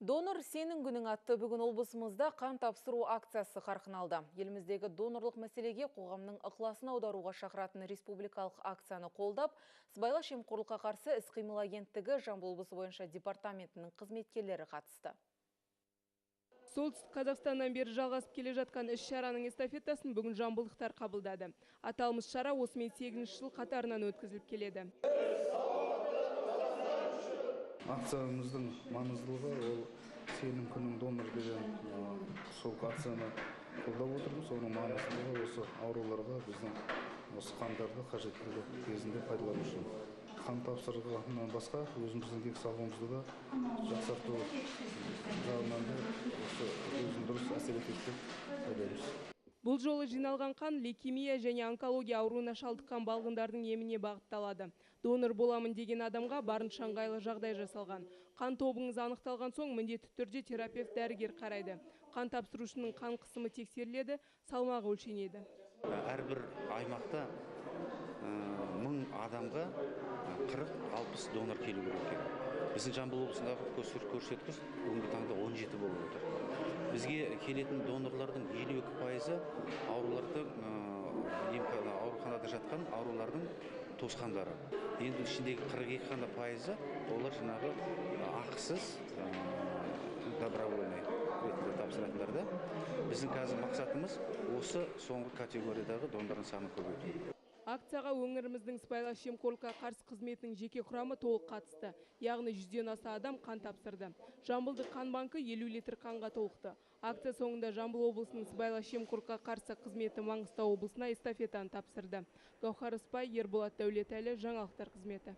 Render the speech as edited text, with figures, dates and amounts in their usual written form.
Донор сенің күнің атты бүгін облысымызда қан тапсыру акциясы қарқын алды. Еліміздегі донорлық мәселеге қоғамның ықыласын аударуға шақыратын республикалық акцияны қолдап, сыбайлас жемқорлыққа қарсы іс-қимыл агенттігі Жамбыл облысы бойынша департаментінің қызметкерлері қатысты. Солтүстік Қазақстаннан бері жалғасып келе жатқан іс-шараның эстафетасын бүгін жамбылдықтар қабылдады. Аталмыш шара осымен 8 жыл қатарынан өткізіліп келеді. Акциямыздың маңыздылығы ол сенің күнің донор деген сол акцияны қолдап отырмыз. Оның маңыздылығы осы ауруларға біздің осы қандарды қажеттілігі кезінде пайдалану үшін. Қан тапсырғаннан басқа өзіміздің денсаулығымызды да жақсарту жағынан да осы өзін дұрыс әсер етеді деп ойлаймыз. Бұл жолы жиналған қан лейкемия және онкология ауруына шалдыққан балғындардың еміне бағытталады. Донор боламын деген адамға барынша ыңғайлы жағдай жасалған. Қан тобыңыз анықталған соң міндетті түрде терапевт дәрігер қарайды. Қан тапсырушының қан қысымы тексеріледі, салмағы өлшенеді. Әрбір аймақта 1000 адамға 40-60 донор келу керек екен. Біздің Жамбыл облысындағы көрсеткіш бүгінгі таңда 17 болып отыр. Бізге келетін донорлардың 52% аурулардың, ауруханада жатқан аурулардың туысқандары. Енді ішіндегі 42% олар жаңағы ақысыз добровольный ретінде тапсыратындар да. Біздің қазір мақсатымыз осы соңғы категориядағы донорлардың санын көбейту. Акцияға өңіріміздің сыбайлас жемқорлыққа қарсы қызметінің жеке құрамы толық қатысты. Яғни 100-ден аса адам қан тапсырды. Жамбылдық қан банкі 50 литр қанға толықты. Акция соңында Жамбыл облысының сыбайлас жемқорлыққа қарсы қызметі Маңғыстау облысына эстафетаны тапсырды. Гауһар Ыспай, Ерболат Дәулетәлі, жаңалықтар қызметі.